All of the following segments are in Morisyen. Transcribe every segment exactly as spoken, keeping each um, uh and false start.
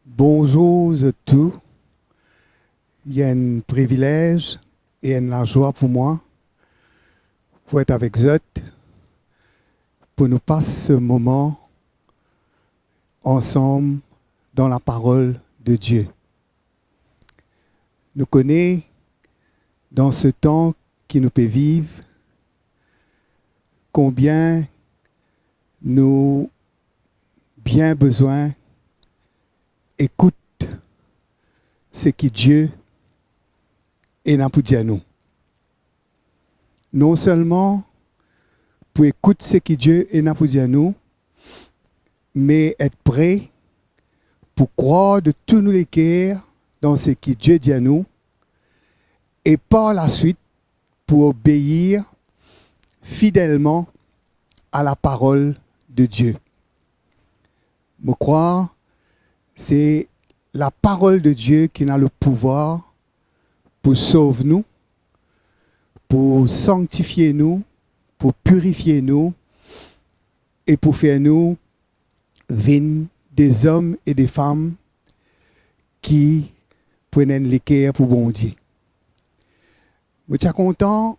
Bonzour zot tou. Li enn privilez e enn lazwa pou mwa pou et avek zot, pou nou pas se moman ansam dan laparol de Die. Nou kone, dan se tan ki nou pe viv, konbien nou bien bizin ekout seki Die ena pou dir nou. Non selman pou ekout seki Die ena pou dir nou, me et pre pou krwar de tou nou leker dan seki Die dir nou, e par laswit pou obeir fidelman a laparol de Die. Mo krwar se laparol de Die ki ena le pouvwar pou sov nou, pou sanktifie nou, pou pirifie nou, e pou fer nou vinn de zom e de fam ki pou ena enn leker pou Bondie. Mo ti a kontan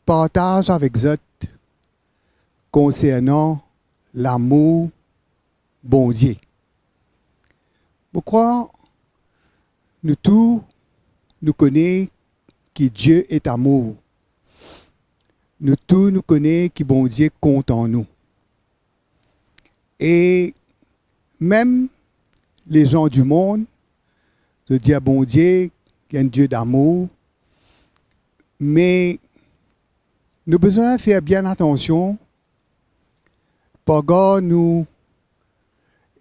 partaz avek zot konsernan lamour Bondie. Mo krwar nou tou nou kone ki Die est amour. Nou tou nou kone ki Bondie kontan nou. E mem lezan dimond, zot dir Bondie enn Die d'amour, me nou bizin fer bien atansion, parski nou,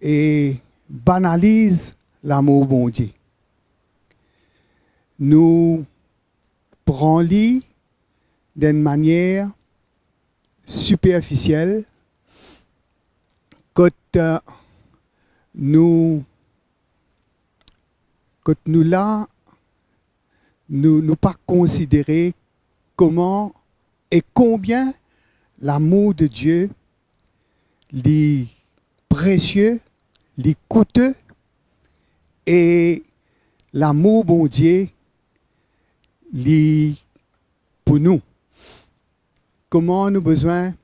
e, banaliz lamour Bondie. Nou pran li dan enn manier siperfisiel, kot, eh, nou, kot nou la, nou, nou pa konsidere kouma e konbien lamour de Die li presie, li koute, e lamour Bondie li pou nou. Kouma nou bizin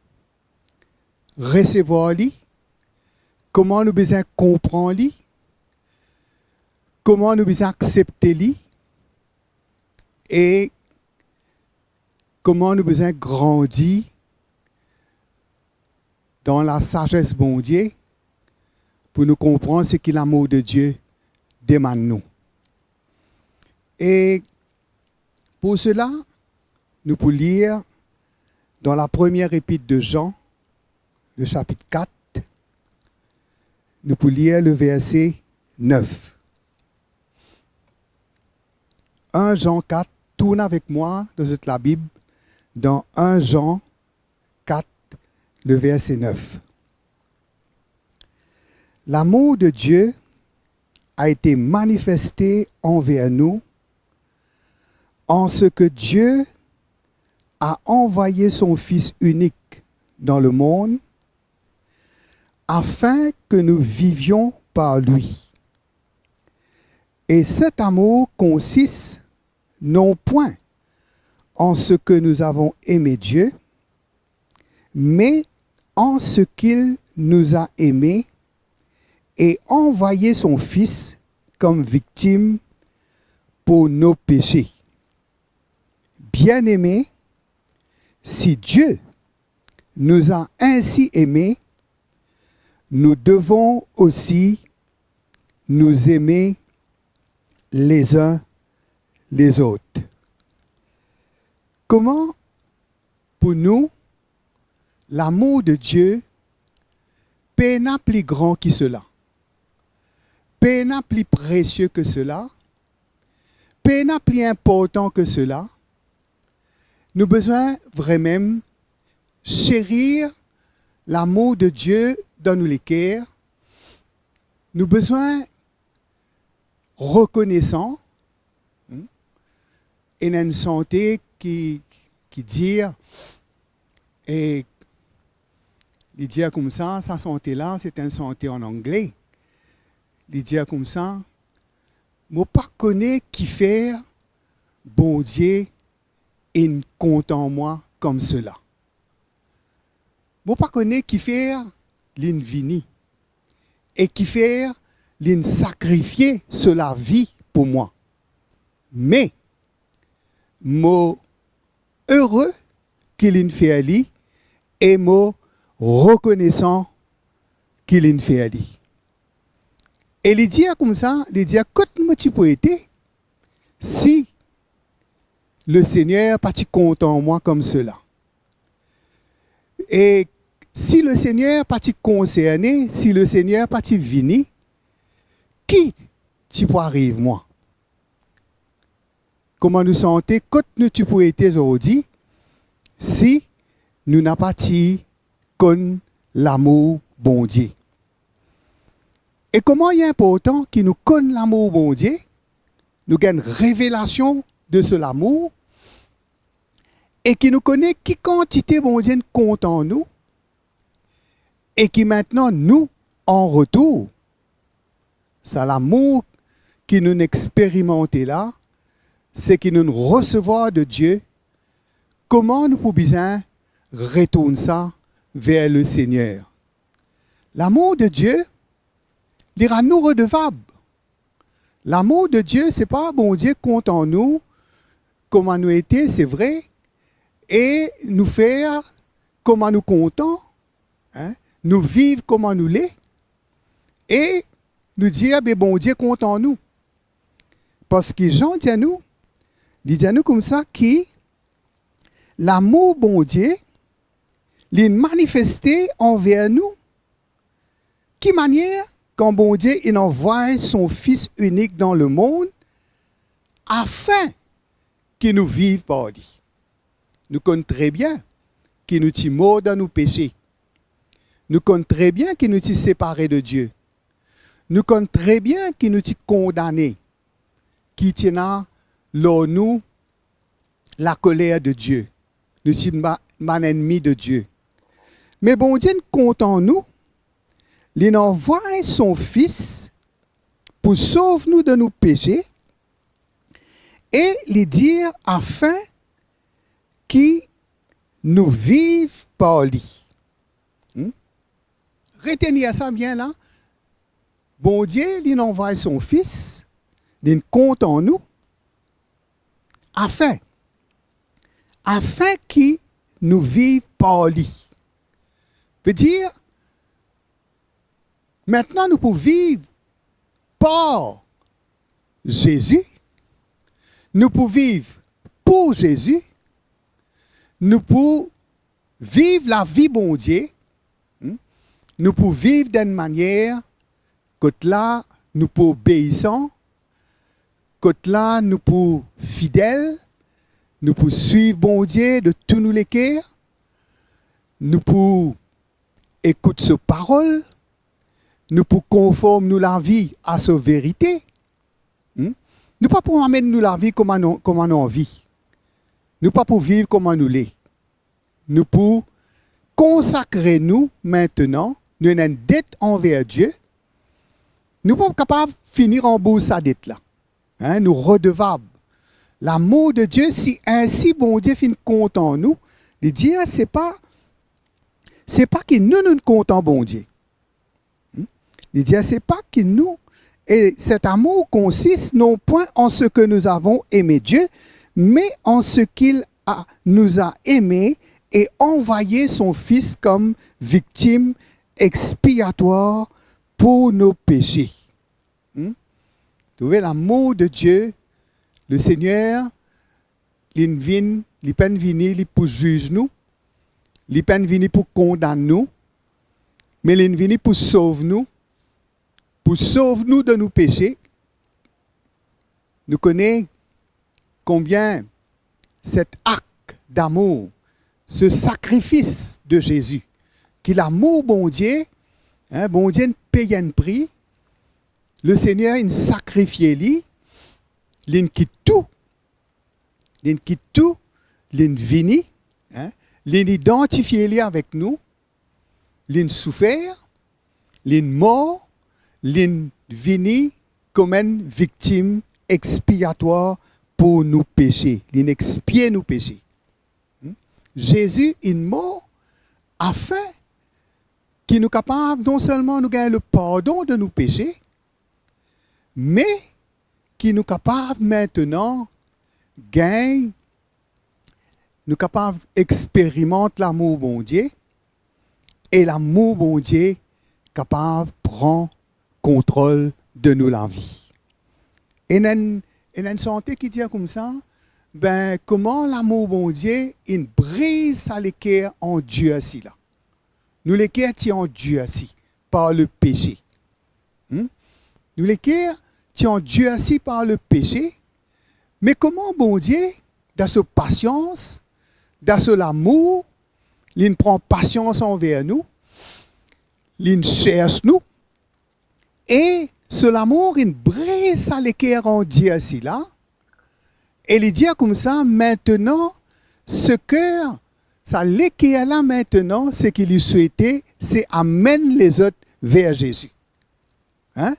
resevwar li, kouma nou bizin konpran li, kouma nou bizin aksepte li, e kouma nou bizin grandi dan lasazes Bondie pou nou konpran seki lamour de Die demann nou. E pou sela, nou pou lir dan la première épître de Jean, le chapitre quatre, nou pou lir le verset neuf. Un Jean quatre, tourn avek mwa dan zot Labib, dan un Jean quatre, le verset neuf. L'amour de Dieu a été manifesté envers nous en ce que Dieu a envoyé son Fils unique dans le monde afin que nous vivions par lui. Et cet amour consiste non point en ce que nous avons aimé Dieu, mais en ce qu'il nous a aimés et envoyé son Fils comme victime pour nos péchés. Bien-aimés, si Dieu nous a ainsi aimés, nous devons aussi nous aimer les uns les autres. Kouma pou nou, lamour de Die pena pli gran ki sela, pena pli presie ki sela, pena pli inportan ki sela. Nou bizin vremem cherir lamour de Die dan nou leker. Nou bizin rekonesan. Hmm? Ena enn sante ki, ki dir, e li dir koumsa, sa sante la, se enn sante an angle. li dir koumsa, "Mo pa kone kifer Bondie inn kontan mwa koumsela. Mo pa kone kifer linn vini e kifer linn sakrifie so lavi pou mwa. Me mo ere ki linn fer li e mo rekonesan ki linn fer li." E li dir koumsa, li dir, "Kot mo ti pou ete si Lesegner pa ti kontan mwa koumsela? E si Lesegner pa ti konserne, si Lesegner pa ti vini, ki ti pou ariv mwa?" Kouma nou sante, kot nou ti pou ete zordi si nou napa ti konn lamour Bondie? E kouma li inportan ki nou konn lamour Bondie, nou gagn revelasion de so lamour, e ki nou kone ki kantite Bondie inn kontan nou, e ki mintnan nou, an retour, sa lamour ki nou experimente la, seki nou resevwar de Die, kouma nou pou bizin retourn sa ver Lesegner? Lamour de Die, li rann nou redevab. Lamour de Die, se pa Bondie kontan nou kouma nou ete, se vre, e nou fer kouma nou kontan, en, nou viv kouma nou le, e nou dir, "Be, Bondie kontan nou." Parski Zan dir nou, li dir nou koumsa ki lamour Bondie, linn manifeste anver nou. Ki manier? Kan Bondie inn anvway so Fis inik dan lemond, afin ki nou viv par li. Nou konn tre bien ki nou ti mor dan nou pese. Nou konn tre bien ki nou ti separe de Die. Nou konn tre bien ki nou ti kondane, ki ti ena lor nou lakoler de Die. Nou ti ba-, bann ennmi de Die. Me Bondie inn kontan nou, linn anvway so Fis pou sov nou de nou pese, e li dir afin ki nou viv par li. Hmm? Retenir sa bien la. Bondie, linn anvway so Fis, linn kontan nou, afin, afin ki nou viv par li. Vedir, mintnan nou pou viv par Zezi, nou pou viv pou Zezi, nou pou viv lavi Bondie, hmm? Nou pou viv dan enn manier kot la nou pou obeisan, kot la nou pou fidel, nou pou swiv Bondie de tou nou leker, nou pou ekout so parol, nou pou konform nou lavi a so verite. Hmm? Nou pa pou amenn nou lavi kouma nou, kouma nou anvi. Nou pa pou viv kouma nou le. Nou pou konsakre nou mintnan, nou ena enn det anver Die. Nou pa kapav fini ranbours sa det la. Hein, nou redevab. Lamour de Dieu, si ensi Bondie finn kontan nou, li dir, se pa, se pa ki nou, nou kontan Bondie. Hmm? Li dir, se pa ki nou, et cet amour consiste non point en ce que nous avons aimé Dieu, mais en ce qu'il a, nous a aimés et envoyé son Fils comme victime expiatoire pour nos péchés. Hmm? Trouve lamour de Die, Lesegner, linn vinn, li pa'nn vini li pou ziz nou, li pa'nn vini pou kondann nou, me linn vini pou sov nou, pou sov nou de nou pese. Nou kone konbien cet acte d'amour, ce sacrifice de Jésus, ki lamour Bondie, hein, Bondie inn pey enn pri, Lesegner inn sakrifie li, linn kit tou, linn kit tou, linn vini, hein, linn idantifie li avek nou, linn soufer, linn mor, linn vini kouma enn viktim expiatwar pou nou pese. Li'nn expie nou pese. Hmm? Zezi inn mor afin ki nou kapav, non selman nou gagn lepardon de nou pese, me ki nou kapav mintenan gagn, nou kapav experimant lamour Bondie, e lamour Bondie kapav pran kontrol de nou lavi. Ena enn, ena enn sante ki dir koumsa, be, kouma lamour Bondie inn briz sa leker andirsi la. Nou leker ti andirsi par lepese. Hmm? Nou leker ti andirsi par lepese, me kouma Bondie, dan so pasians, dan so lamour, li'nn pran pasians anver nou, li'nn sers nou, e so lamour inn briz sa leker andirsi la, e li dir koumsa, mintenan, so ker, sa leker la mintenan, seki li swete, se amenn lezot ver Zezi. Hein?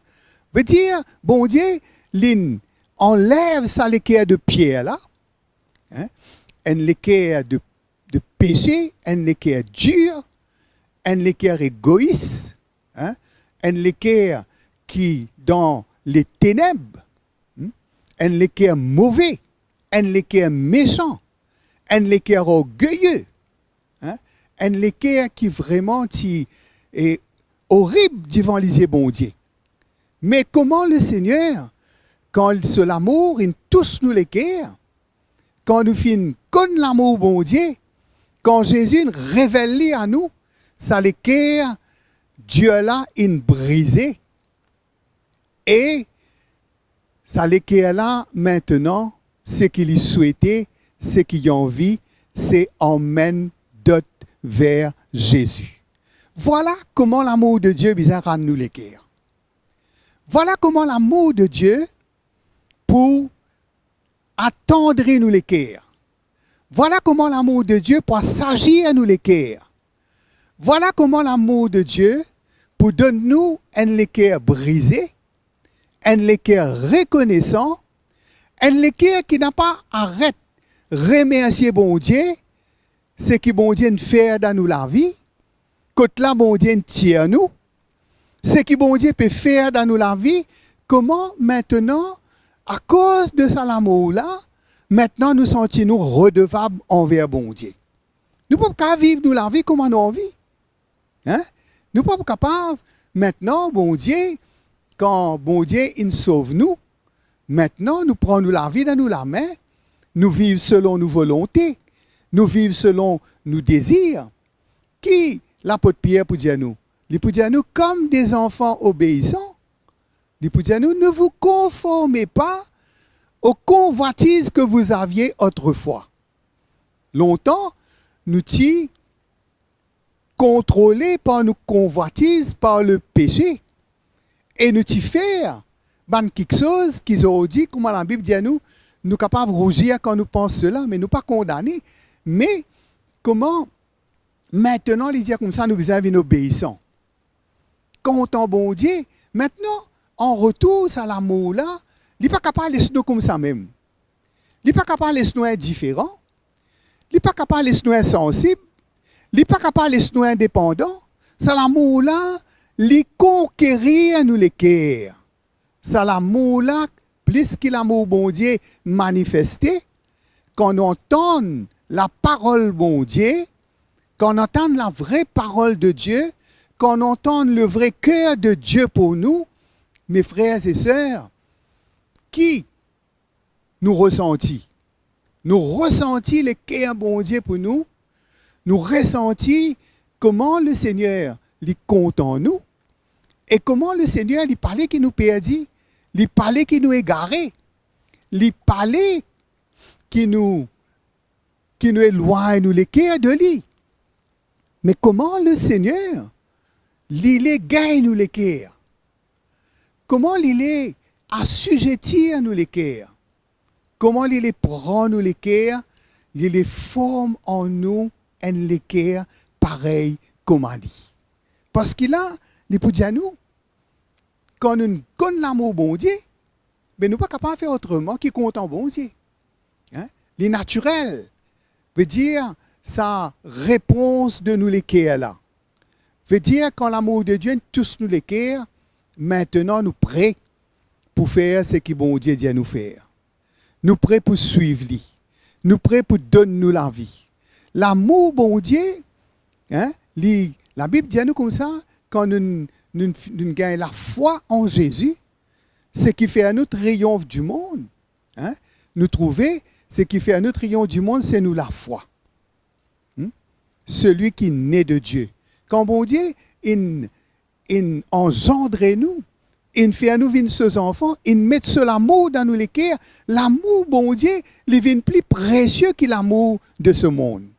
Vedir, Bondie, li'nn anlev sa leker de pier la, hein? Enn leker de, de pese, enn leker dir, enn leker egois, hein? Enn leker ki dan leteneb, hmm? Enn leker move, enn leker mesan, enn leker orgeye, hein? Enn leker ki vreman ti, e, orib divan lizie Bondie. Me kouma Lesegner, kan so lamour inn tous nou leker, kan nou finn konn lamour Bondie, kan Zezi inn revel li a nou, sa leker dir la inn brize, e sa leker la, mintenan, seki li swete, seki li anvi, se amenn dot ver Zezi. Vwala kouma lamour de Die bizin rann nou leker. Vwala kouma lamour de Die pou atandri nou leker. Vwala kouma lamour de Die pou asazir nou leker. Vwala kouma lamour de Die pou donn nou enn leker brize, enn leker rekonesan, enn leker ki napa aret remersie Bondie, seki Bondie inn fer dan nou lavi, kot la Bondie inn tir nou, seki Bondie pe fer dan nou lavi, kouma mintenan, akoz de sa lamour la, mintenan nou santi nou redevab anver Bondie. Nou pa pou kapav viv nou lavi kouma nou anvi. Hein? Nou pa pou kapav, mintenan, Bondie, kan Bondie inn sov nou, mintenan nou pran nou lavi dan nou lame, nou viv selon nou volonte, nou viv selon nou dezir. Ki lapot Pier pou dir nou? Li pou dir nou, comme des enfants obéissants, li pou dir nou, ne vous conformez pas aux convoitises que vous aviez autrefois. Lontan, nou ti kontrole par nou konvwatiz, par lepese, e nou ti fer bann kiksoz ki zordi, kouma Labib dir nou, nou kapav rouzir kan nou pans sela, me nou pa kondane. Me kouma mintenan li dir koumsa, nou bizin vinn obeisan, kontan Bondie. Mintenan, an retour, sa lamour la, li pa kapav les nou koumsa mem. Li pa kapav les nou indiferan. Li pa kapav les nou insansib. Li pa kapav les nou indepandan. Sa lamour la, li konkerir nou leker. Sa lamour la, plis ki lamour Bondie manifeste, kan nou antann laparol Bondie, kan nou antann lavre parol de Die, kan nou antann le vrai cœur de Dieu pour nous, mes frères et sœurs, ki nou resanti? Nou resanti leker Bondie pou nou, nou resanti kouma Lesegner li kontan nou, e kouma Lesegner li pa le ki nou perdi, li pa le ki nou egare, li pa le ki nou, ki nou elwagn nou leker de li. Me kouma Lesegner li le gagn nou leker? Kouma li le asizetir nou leker? Kouma li le pran nou leker? Li le form an nou enn leker parey kouma li. Parski la, li pou dir nou, kan nou konn lamour Bondie, be nou pa kapav fer otreman ki kontan Bondie. Hein? Li natirel, vedir sa repons de nou leker la. Vedir kan lamour de Die tous nou leker, mintenan nou pre pou fer seki Bondie dir nou fer. Nou pre pou swiv li. Nou pre pou donn nou lavi. Lamour Bondie, hein, li, Labib dir nou koumsa, kan nou, nou, nou gagn lafwa an Zezi, seki fer nou triyonf dimond, hein, nou trouve, seki fer nou triyonf dimond, se nou lafwa. Hmm? Celui qui naît de Dieu. Kan Bondie inn, inn anzandre nou, inn fer nou vinn so zanfan, inn met so lamour dan nou leker, lamour Bondie, li vinn pli presie ki lamour de se mond.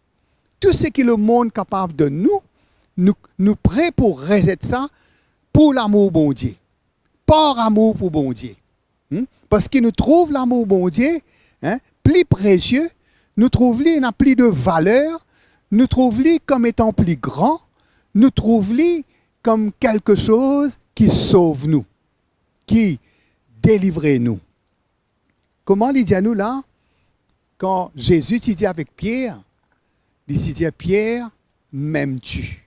Tou seki lemond kapav donn nou, nou, nou pre pou rezet sa pou lamour Bondie, par amour pou Bondie. Hmm? Parski nou trouv lamour Bondie, hein, pli presie, nou trouv li ena pli de valer, nou trouv li kom etan pli gran, nou trouv li kom kelke soz ki sov nou, ki delivre nou. Kouma li dir nou la, kan Zezi ti dir avek Pier, li ti dir, "Pier, m'aimes-tu?"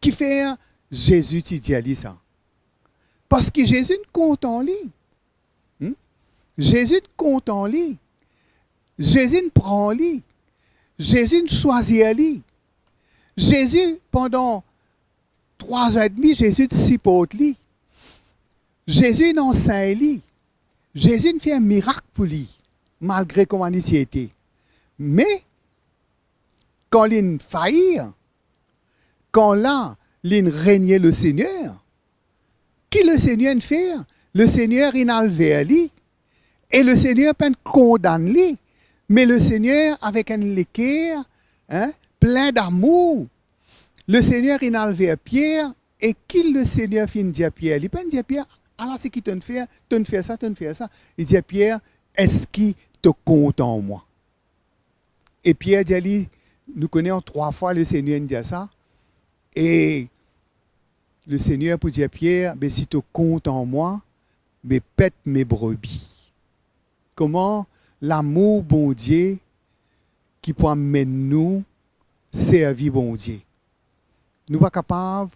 Kifer Zezi ti dir li sa? Parski Zezi inn kontan li. Hmm? Zezi inn kontan li. Zezi inn pran li. Zezi inn swazir li. Zezi, pandan trwa zan edmi, Zezi inn siport li. Zezi inn ansegn li. Zezi inn fer mirak pou li, malgre kouma li ti ete. Me, kan linn fair, kan la linn renie Lesegner, ki Lesegner inn fer? Lesegner inn al ver li, e Lesegner pa'nn kondann li, me Lesegner avek enn leker, hein, plin damour, Lesegner inn al ver Pier, e ki Lesegner finn dir Pier? Li pa'nn dir Pier, "Ala seki to'nn fer, to'nn fer sa, to'nn fer sa." Li dir Pier, "Eski to kontan mwa?" E Pier dir li, nou kone an trwa fwa Lesegner inn dir sa, e Lesegner pou dir Pier, "Be si to kontan mwa, be pet me brebi." Kouma lamour Bondie ki pou amenn nou servi Bondie. Nou pa kapav,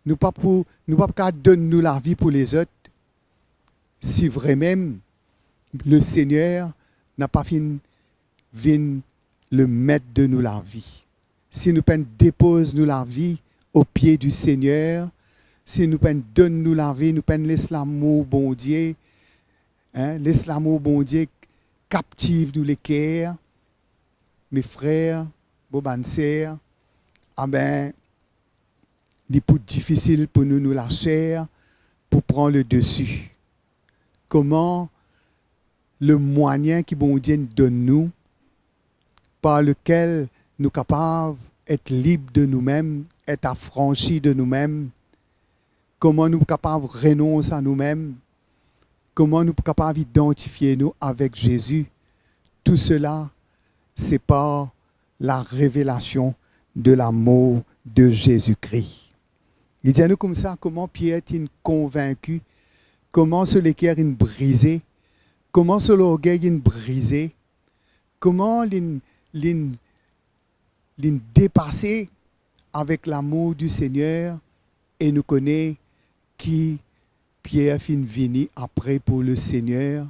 nou pa pou, nou pa kapav donn nou lavi pou lezot, si vremem Lesegner napa finn vinn lemet de nou lavi. Si nou pa'nn depoz nou lavi o pie di Segner, si nou pa'nn donn nou lavi, nou pa'nn les lamour Bondie, hein, les lamour Bondie kaptiv nou leker, me frer, mo bann ser, abe, li pou difisil pou nou, nou laser pou pran le desi. Kouma lemwayin ki Bondie donn nou, par lekel nou kapav et lib de noumem, et afransi de noumem, kouma nou kapav renons a noumem, kouma nou kapav idantifie nou avek Zezi, tou sela, se par la revelasion de lamour de Zezi Kri. Li dir nou koumsa, kouma Pier ti inn konvinki, kouma so leker inn brize, kouma so lorgey inn brize, kouma linn, linn, linn depase avek lamour di Segner, e nou kone ki Pier finn vini apre pou Lesegner,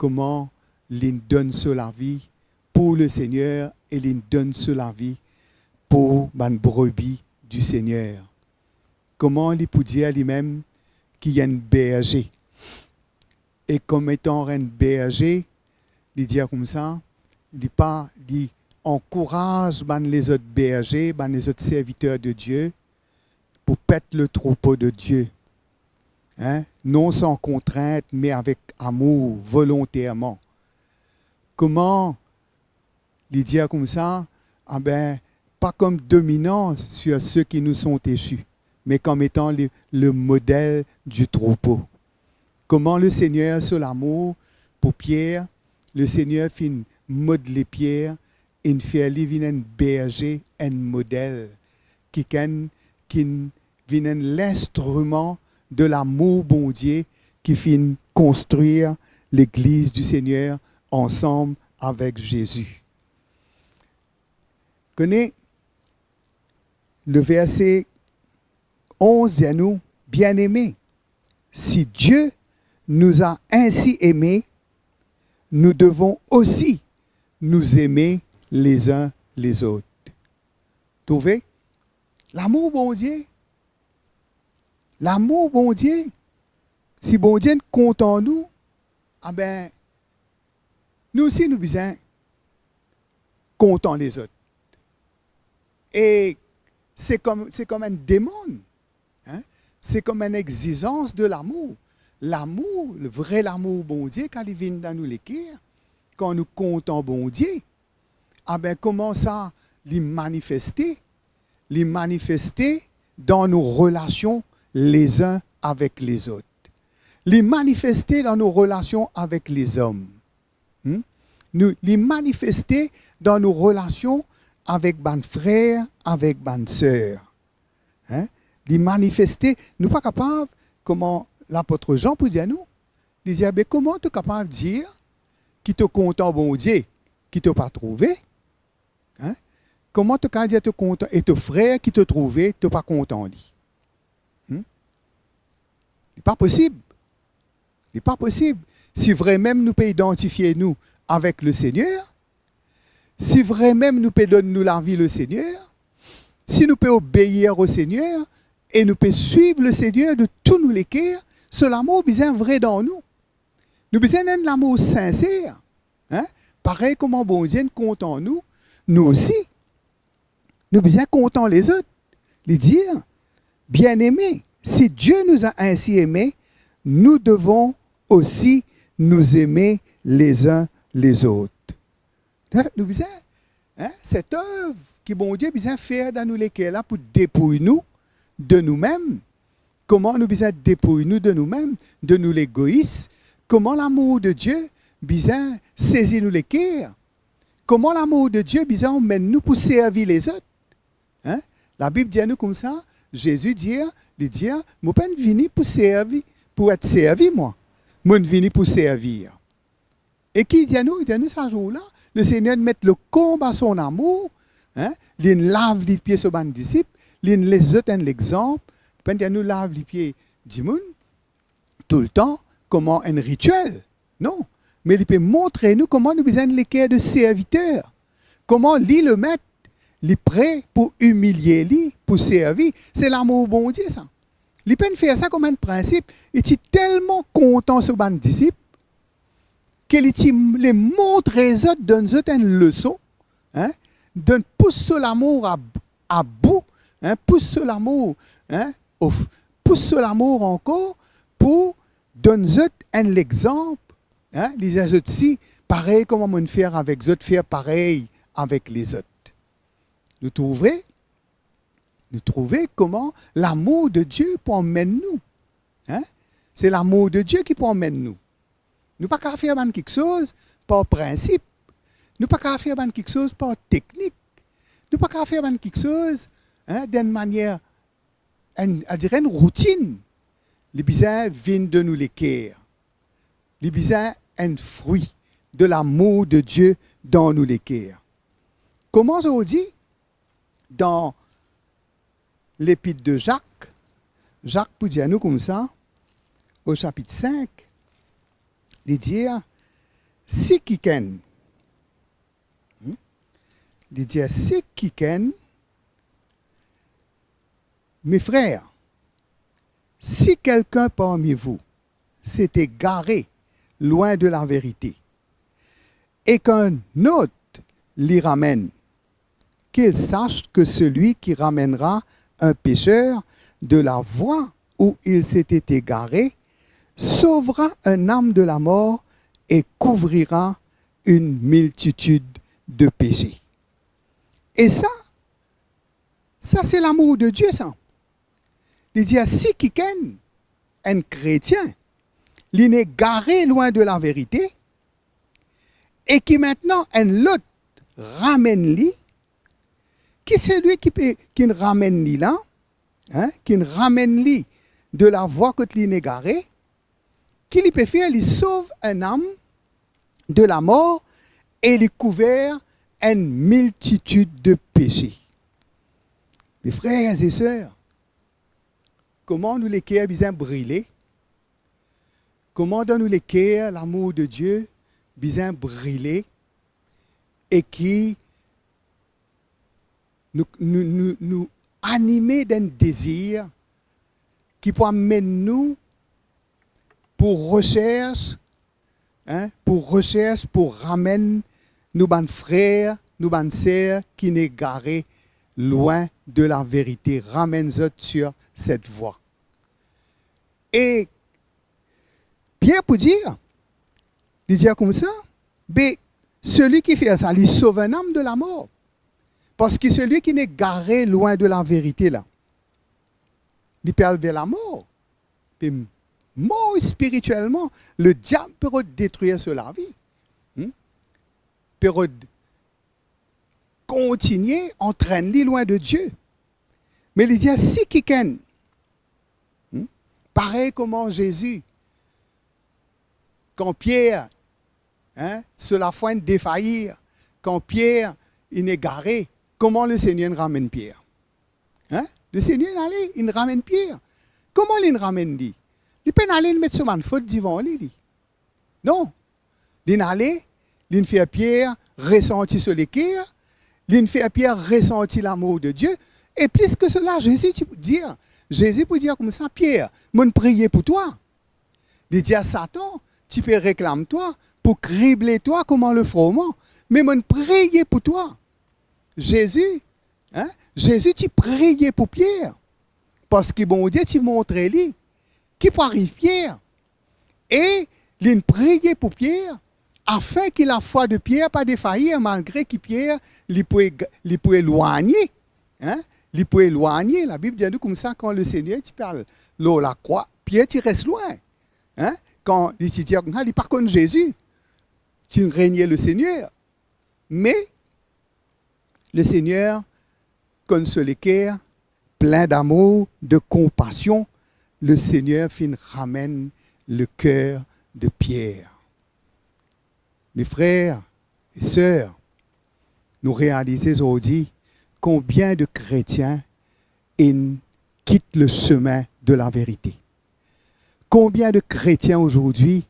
kouma linn donn so lavi pou Lesegner e linn donn so lavi pou bann brebi di Segner. Kouma li pou dir limem ki enn berze. E kouma etan enn berze, li dir koumsa, li pa, li ankouraz bann lezot berze, bann lezot serviter de Die, pou pet le troupo de Die. Hein? Non san kontrint, me avek amour, volonterman. Kouma li dir koumsa, abe, pa kom dominan sir seki nou sont esi, me kom etan le, le model di troupo. Kouma Lesegner so lamour pou Pier, Lesegner finn modle Pier, inn fer li vinn enn berze, enn model, kikenn ki vinn enn linstriman de lamour Bondie ki finn konstrir Legliz di Segner ansam avek Zezi. Kone, le verse onz dir nou, "Bien-aimés, si Dieu nous a ainsi aimés, nous devons aussi nous aimer les uns les autres." Trouve? Lamour Bondie, lamour Bondie, si Bondie kontan nou, abe, nou osi nou bizin kontan lezot. E se kom, se kom enn demann, hein? Se kom enn exizans de lamour. Lamour, le vre lamour Bondie, kan li vinn dan nou leker, kan nou kontan Bondie, abe, kouma sa li manifeste? Li manifeste dan nou relasion les uns avec les autres. Li manifeste dan nou relasion avek lezom. Hmm? Nou, li manifeste dan nou relasion avek bann frer, avek bann ser. Hein? Li manifeste, nou pa kapav, kouma lapot Zan pou dir nou, li dir, "Be, kouma to kapav dir ki to kontan Bondie, ki to pa trouve? Hein? Kouma to kapav dir to kontan, e to frer ki to trouve, to pa kontan li?" Hmm? Li pa posib. Li pa posib. Si vremem nou pe idantifie nou avek Lesegner, si vremem nou pe donn nou lavi Lesegner, si nou pe obeir o Segner e nou pe swiv Lesegner de tou nou leker, so lamour bizin vre dan nou. Nou bizin enn lamour sinser, hein? Parey kouma Bondie kontan nou, nou osi, nou bizin kontan lezot. Li dir, "Bien-aimés, si Dieu nous a ainsi aimés, nous devons aussi nous aimer les uns les autres." Donk, nou bizin, hein, set œuvre ki Bondie bizin fer dan nou leker la pou depouy nou de noumem. Kouma nou bizin depouy nou de noumem, de nou legois? Kouma lamour de Dieu bizin sezi nou leker? Kouma lamour de Dieu bizin amenn nou pou servi lezot? Hein? Labib dir nou koumsa, Zezi dir, li dir, "Mo pa'nn vini pou servi, pou et servi, mwa. Mo'nn vini pou servir." E ki dir nou? Dir nou sa zour la, Lesegner met lekonba so lamour, hein? Li'nn lav lipie so bann disip, li'nn les zot enn lexanp. Pa'nn dir nou lav lipie dimoun toultan kouma enn ritiel. Non, me li pe montre nou kouma nou bizin enn leker de serviter. Kouma li, Lemet, li pre pou imilie li, pou servi. Se lamour Bondie sa. Li pa'nn fer sa kouma enn prinsip, li ti telman kontan so bann disip, ke li ti le montre zot, donn zot enn leson, hein, donn, pous so lamour a, a bou, hein, pous so lamour, hein, of-, pous so lamour ankor pou donn zot enn lexanp, hein, li dir zot si, "Parey kouma mo'nn fer avek zot, fer parey avek lezot." Nou trouve, nou trouve kouma lamour de Dieu pou amenn nou, hein? Se lamour de Dieu ki pou amenn nou. Nou pa kapav fer bann kiksoz par prinsip. Nou pa kapav fer bann kiksoz par teknik. Nou pa kapav fer bann kiksoz, hein, dan enn manier, enn, a dire enn routinn. Li bizin vinn de nou leker. Li bizin enn frwi de lamour de Dieu dan nou leker. Kouma zordi, dan lepit de Zak, Zak pou dir nou koumsa, o sapit sink, li dir, "Si kikenn," hmm? Li dir, "Si kikenn, mes frères, si quelqu'un parmi vous s'est égaré loin de la vérité, et qu'un autre l'y ramène, qu'il sache que celui qui ramènera un pécheur de la voie où il s'était égaré sauvera une âme de la mort et couvrira une multitude de péchés." E sa, sa se lamour de Dieu, sa. Li dir, si kikenn, enn kretien, li'nn egare lwin de laverite, e ki aster enn lot ramenn li, ki selwi ki pe, ki'nn ramenn li la, hein, ki'nn ramenn li de lavwa kot linn egare, ki li pe fer? Li sov enn nam de lamor e li kouver enn miltitid de pese. Me frer e ser, kouma nou leker bizin brile, kouma dan nou leker lamour de Die bizin brile, e ki nou, nou, nou, nou anime d'enn dezir ki pou amenn nou pou resers, hein, pou resers, pou ramenn nou bann frer, nou bann ser ki inn egare lwin de laverite, ramenn zot sur set vwa. E Pier pou dir, li dir koumsa, be, seli ki fer sa, li sov enn nam de lamor. Parski seli ki inn egare lwin de laverite la, li pe al ver lamor, pe mor spiritielman, lediab pe rod detrir so lavi. Hmm? Pe rod kontigne antrenn li lwin de Die. Me li dir, si kikenn, hmm, parey kouma Zezi, kan Pier, hein, so lafwa inn defair, kan Pier inn egare, kouma Lesegner inn ramenn Pier? Hein? Lesegner inn ale, inn ramenn Pier. Kouma linn ramenn li? Li pena ale, linn met so bann fot divan li, li. Non. Linn ale, linn fer Pier resanti so leker, linn fer Pier resanti lamour de Die. E plis ki sela, Zezi ti pou dir, Zezi pou dir koumsa, Pier, mo'nn priye pou twa. Li dir, Satan ti pe reklam twa pou krible twa kouma lefroman, me mo'nn priye pou twa. Zezi, hein, Zezi ti priye pou Pier, parski Bondie ti montre li ki pou ariv Pier. E linn priye pou Pier, afin ki lafwa de Pier pa defair, malgre ki Pier, li pou eg-, li pou elwagne, hein, li pou elwagne. Labib dir nou koumsa, kan Lesegner ti pe al lor lakrwa, Pier ti res lwin, hein, kan li ti dir koumsa, li pa konn Zezi, ti renie Lesegner. Me Lesegner konn so leker, plin damour, de konpasion, Lesegner finn ramenn leker de Pier. Me frer e ser, nou realize zordi konbien de kretien inn kit lesemin de laverite. Konbien de kretien ozordi,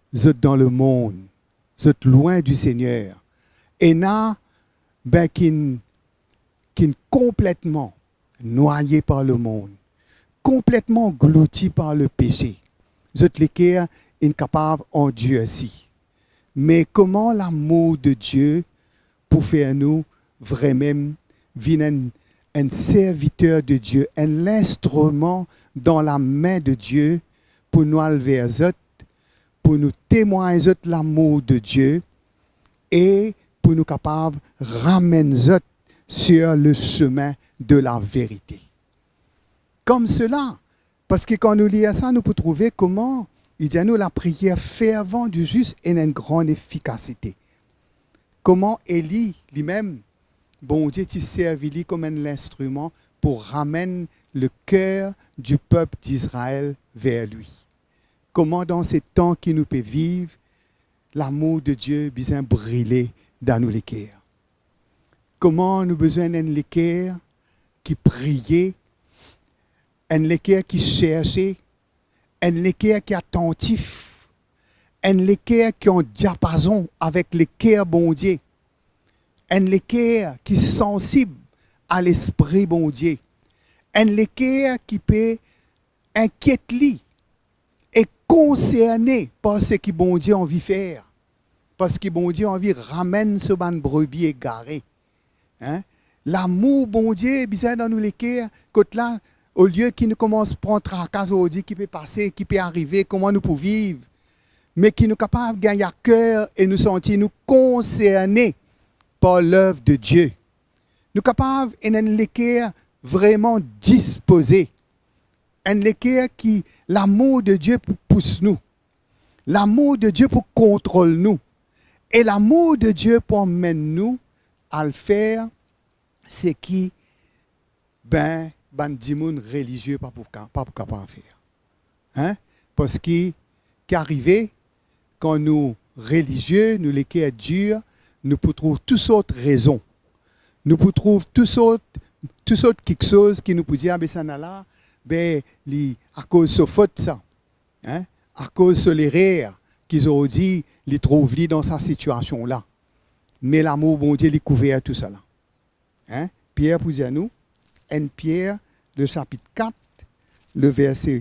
zot dan lemond, zot lwin di Segner. Ena, be, ki'nn, ki'nn konpletman nwaye par lemond, konpletman anglouti par lepese. Zot leker inn kapav andirsi. Me kouma lamour de Die pou fer nou vremem vinn enn, enn serviter de Die, enn linstriman dan lame de Die, pou nou al ver zot, pou nou temwagn zot lamour de Die, e pou nou kapav ramenn zot sur le chemin de la vérité. Koumsala, parski kan nou lir sa, nou pou trouve kouma li dir nou, lapriyer fervan du juste ena enn gran efikasite. Kouma Eli, limem, Bondie ti servi li kouma enn linstriman pou ramenn leker du pep d'Izrael ver li. Kouma dan se tan ki nou pe viv, lamour de Die bizin brile dan nou leker. Kouma nou bizin enn leker ki priye, enn leker ki serse, enn leker ki atantif, enn leker ki an diapazon avek leker Bondie, enn leker ki sansib a Lespri Bondie, enn leker ki pe inkiet li e konserne par seki Bondie anvi fer, parski Bondie anvi ramenn so bann brebi egare. Hein? Lamour Bondie bizin dan nou leker, kot la, olie ki nou koumans pran traka zordi ki pe pase, ki pe arive, kouma nou pou viv, me ki nou kapav gagn a ker e nou santi nou konserne par lev de Die. Nou kapav ena enn leker vreman dispoze, enn leker ki lamour de Die pou pous nou, lamour de Die pou kontrol nou, e lamour de Die pou amenn nou al fer seki, ben, bann dimoun relizie pa pou ka-, pa pou kapav fer. Hein? Parski ki arive, kan nou relizie, nou leker dir, nou pou trouv tou sort rezon. Nou pou trouv tou sort, tou sort kiksoz ki nou pou dir, "Ah, be, sa nala, be, li akoz so fot sa." Hein? Akoz so lerer ki zordi li trouv li dan sa sitiasion la. Me lamour Bondie, li kouver tousala. Hein? Pier pou dir nou, enn Pier, le sapit kat, le verse,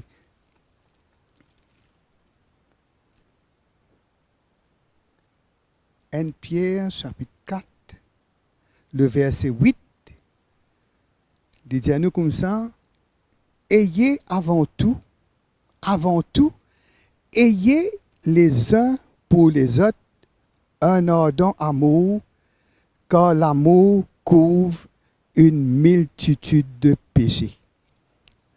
enn Pier, sapit kat, le verse wit, li dir nou koumsa, "Ayez avant tout, avant tout, ayez les uns pour les autres un ardent amour, car l'amour couvre une multitude de péchés."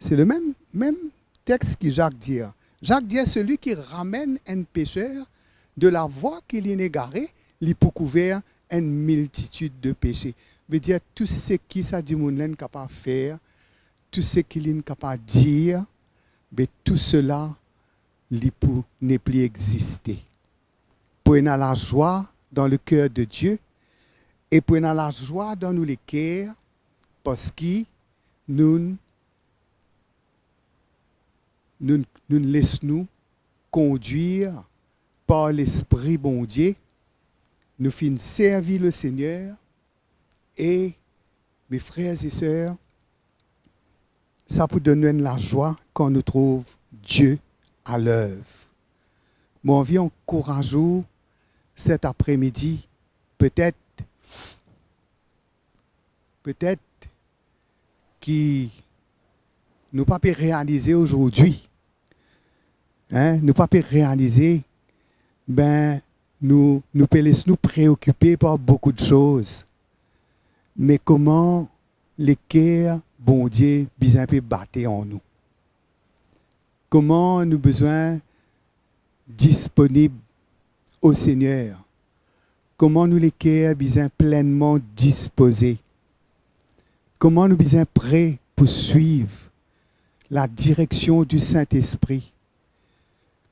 Se le mem, mem text ki Zak dir. Zak dir, "Selwi ki ramenn enn peser de lavwa ki linn egare, li pou kouver enn miltitid de pese." Vedir, tou seki sa dimoun la inn kapav fer, tou seki linn kapav dir, be tou sela, li pou nepli existe. Pou ena lazwa dan le ker de Dieu, e pou ena lazwa dan nou leker, parski nou, nou, nou les nou kondwir par Lespri Bondie, nou finn servi Lesegner, e, me frer e ser, sa pou donn nou enn lazwa kan nou trouv Die a lev. Mo anvi ankouraz ou set apremidi, petet, petet ki nou pa pe realize azordi, hein, nou pa pe realize, be, nou, nou pe les nou preokipe par boukou de soz. Me kouma leker Bondie bizin pe bate an nou? Kouma nou bizin disponib o Segner? Kouma nou leker bizin plennman dispoze? Kouma nou bizin pre pou swiv ladireksion di Sintespri?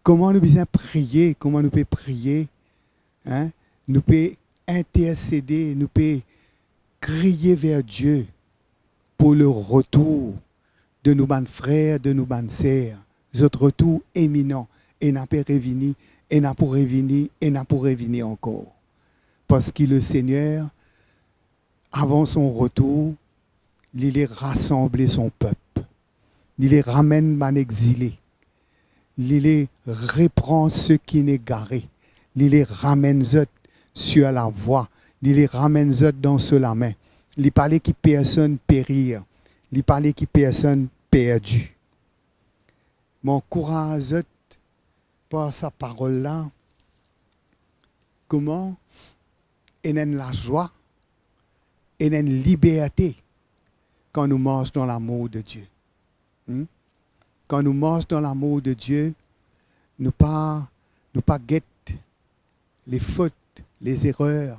Kouma nou bizin priye? Kouma nou pe priye? Hein? Nou pe intersede, nou pe kriye ver Die pou le retour de nou bann frer, de nou bann ser. Zot retour iminan, ena pe revini, ena pou revini, ena pou revini ankor. Parski Lesegner, avan son retour, li le rasanble son pep. Li le ramenn bann exile. Li le repran seki inn egare. Li le ramenn zot sir lavwa. Li le ramenn zot dan so lame. Li pa le ki personn perir. Li pa le ki personn perdi. Mo ankouraz zot par sa parol la, kouma ena enn lazwa, ena enn liberte kan nou mars dan lamour de Die. Hmm? Kan nou mars dan lamour de Die, nou pa, nou pa get lefot, lezerer,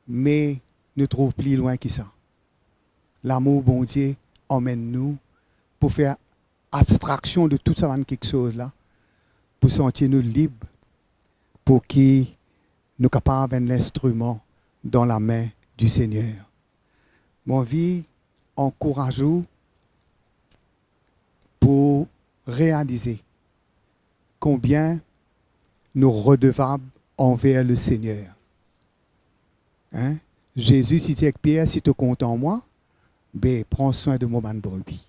me nou trouv pli lwin ki sa. Lamour Bondie anmenn nou pou fer abstraksion de tou sa bann kiksoz la, pou santi nou lib, pou ki nou kapav enn linstriman dan lame di Segner. Mo anvi ankouraz ou pou realize konbien nou redevab anver Lesegner. Hein? Zezi ti dir ek Pier, "Si to kontan mwa, be, pran swin de mo bann brebi."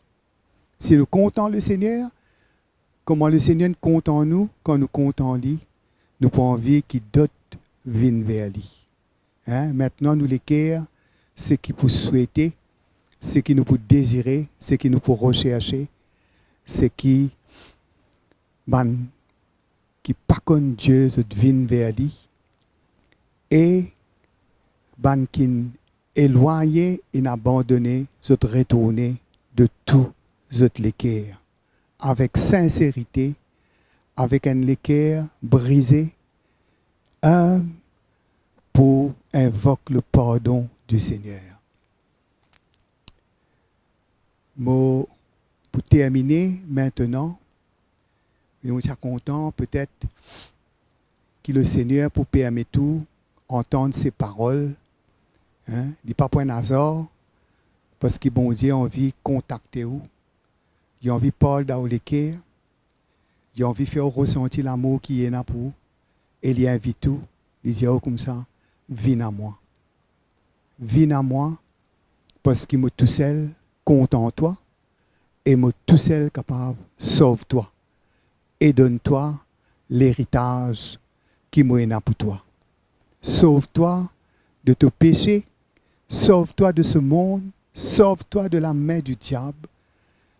Si nou kontan Lesegner, kouma Lesegner inn kontan nou, kan nou kontan li, nou pou anvi ki dot vinn ver li. Hein? Mintnan nou leker, seki pou swete, seki nou pou dezire, seki nou pou reserse, seki bann ki pa konn Die, zot vinn ver li, e bann ki'nn elwagne, inn abandone, zot retourne de tou zot leker, avek sinserite, avek enn leker brize, inb, pou invok le pardon di Segner. Mo pou termine mintnan, Me mo ti a kontan petet ki Lesegner pou permet ou antann se parol, hein? Li pa pou enn azar, parski Bondie anvi kontakte ou, li anvi parl dan ou leker, li anvi fer ou resanti lamour ki li ena pou ou, e li invit ou, li dir ou koumsa, "Vinn a mwa. Vinn a mwa, parski mo tousel kontan twa, e mo tousel kapav sov twa e donn twa leritaz ki mo ena pou twa. Sov twa de to pese, sov twa de se mond, sov twa de lame di diab,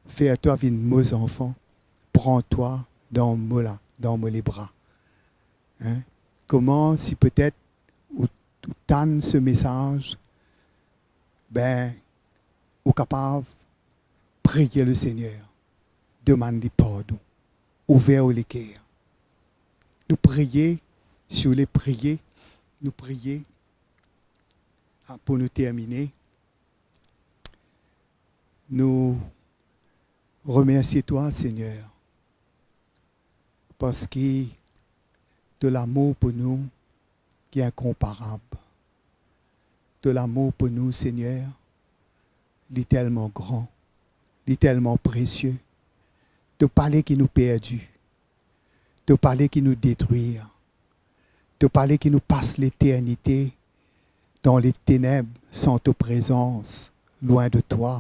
fer twa vinn mo zanfan, pran twa dan mo la, dan mo lebra." Hein? Kouma si petet ou, ou tann se mesaz, be, ou kapav priye Lesegner, demann li pardon, ouver ou leker. Nou priye, si ou le priye, nou priye, ah, pou nou termine. Nou remersie twa, Segner, parski to lamour pou nou ki inkonparab. To lamour pou nou, Segner, li telman gran, li telman presie. To pa le ki nou perdi, to pa le ki nou detrir, to pa le ki nou pas leternite dan leteneb san to prezans, lwin de twa,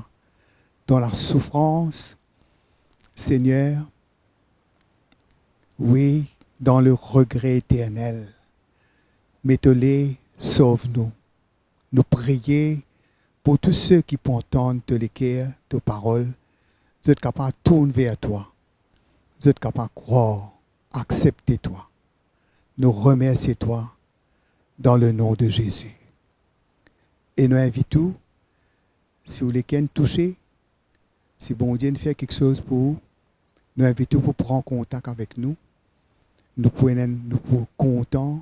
dan lasoufrans, Segner, wi, dan le regre eternel. Me to le sov nou. Nou priye pou tou seki pou antann to leker, to parol, zot kapav tourn ver twa, zot kapav krwar, aksepte twa. Nou remersie twa dan le nom de Zezi. E nou invit ou, si ou le ker touche, si Bondie inn fer kiksoz pou ou, nou invit ou pou pran kontak avek nou. Nou pou ena, nou pou kontan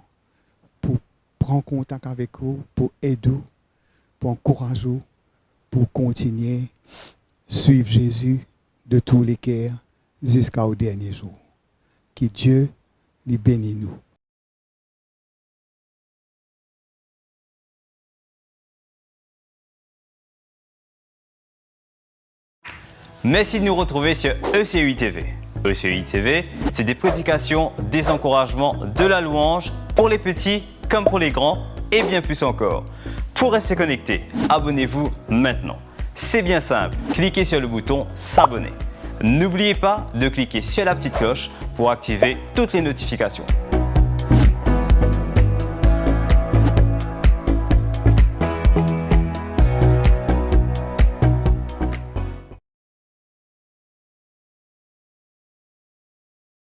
pou pran kontak avek ou, pou ed ou, pou ankouraz ou, pou kontinie swiv Zezi de tou leker ziska o dernie zour. Ki Die li beni nou. Merci de nous retrouver sur E C U I T V. E C U I T V, c'est des prédications, des encouragements, de la louange pour les petits comme pour les grands et bien plus encore. Pour rester connecté, abonnez-vous maintenant. C'est bien simple, cliquez sur le bouton s'abonner. N'oubliez pas de cliquer sur la petite cloche pour activer toutes les notifications.